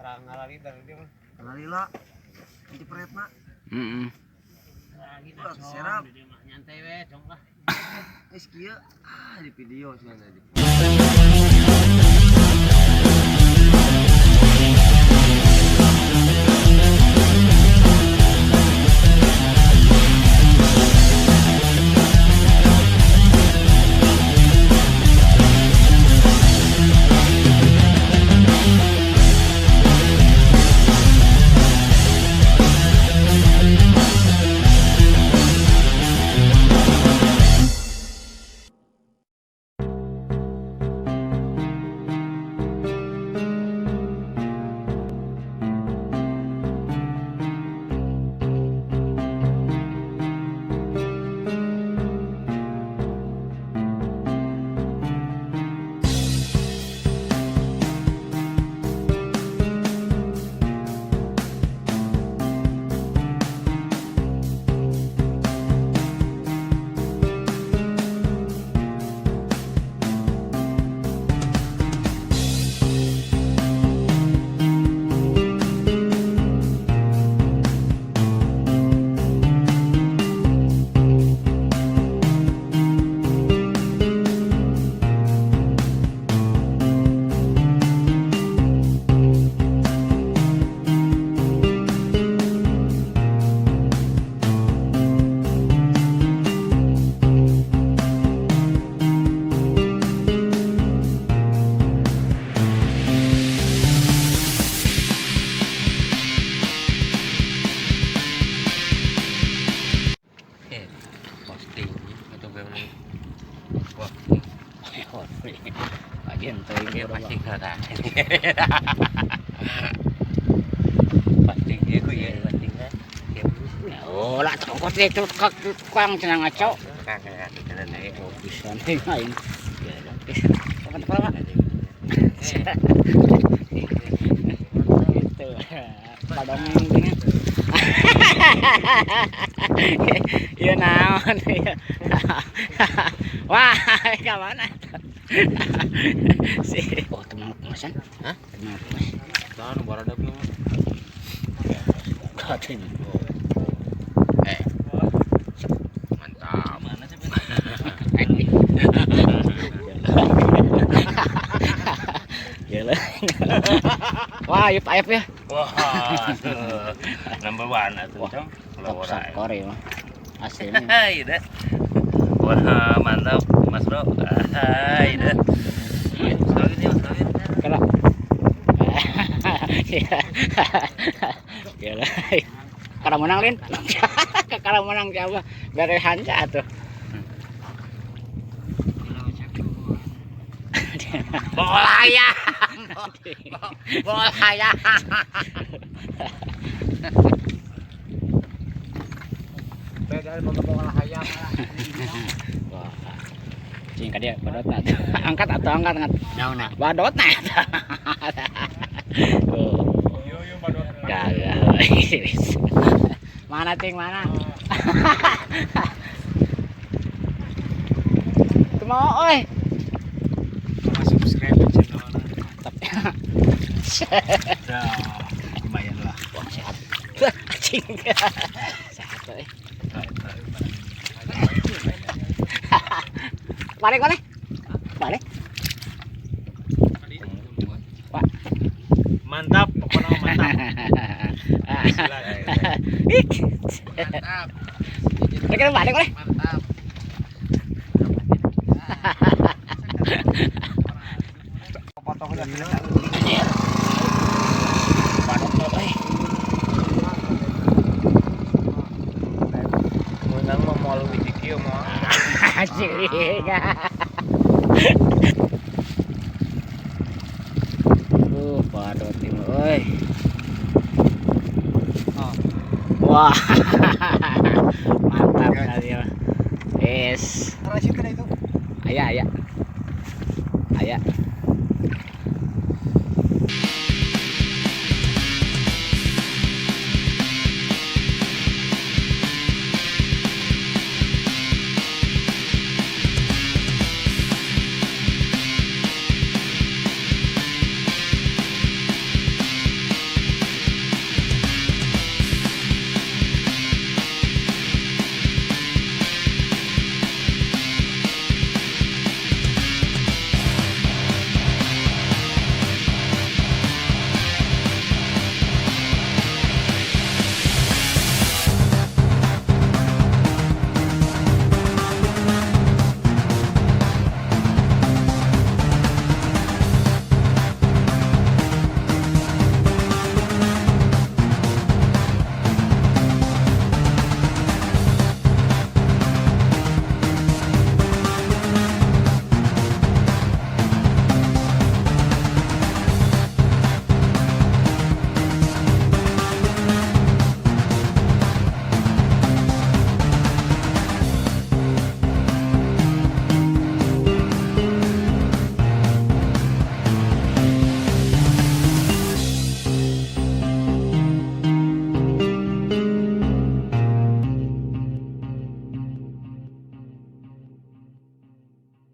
Terang ngalali dari dia mah. Ngalila. Nanti peretna. Heeh. Wah, serap. Nyantai we, dong lah. Geus kieu ah di video cenah tadi. Posting atau bagaimana? Wah, Bagian teuing dia pasti kata. Posting dia ya, posting kan. Oh, lah tongkot teh tukang cenah ngaco. Kang Oh, bisa nih aing. Ya, kapan kepala? Gitu. Padongeng teh. Iya naon ieu. Wah, ka mana? Si. Oh, teman kumasan? Hah? Teman kumas. Tahan baradak mah. Gatin. Eh. Mantap. Mana sih? Gila. Wah, ayup ayup ya. Wah, number one atuh, Cong. Top skor ya mah. Aslinya. Hai dah. Wah, mantap Mas Bro. Hai dah. Mas nih, Mas Kawin. Kalau Gila. Kalau menang Lin. Kalau menang siapa? Dari Hansa tuh. Bola ya. Bola ya. Beda mau bola hayam lah. Wah. Cing ka dia badotna. Angkat atau angkat angkat. Naon na? Badotna. Oh. Yo yo badot. Gagal. Mana ting mana? Kumaha oi? Subscribe channel. Mantap. Ya, lumayan lah. Wah, sehat. Cing. Sehat euy. Balik balik. Balik. Wah. Mantap, pokoknya mantap. Ik. Mantap. Balik balik balik. Mantap. Potong udah. Badot euy. Menang mah moal leuwih kieu moal. Anjing. Badot ini euy. Wah. Mantap kali ya. Yes. Itu. Aya aya. Aya.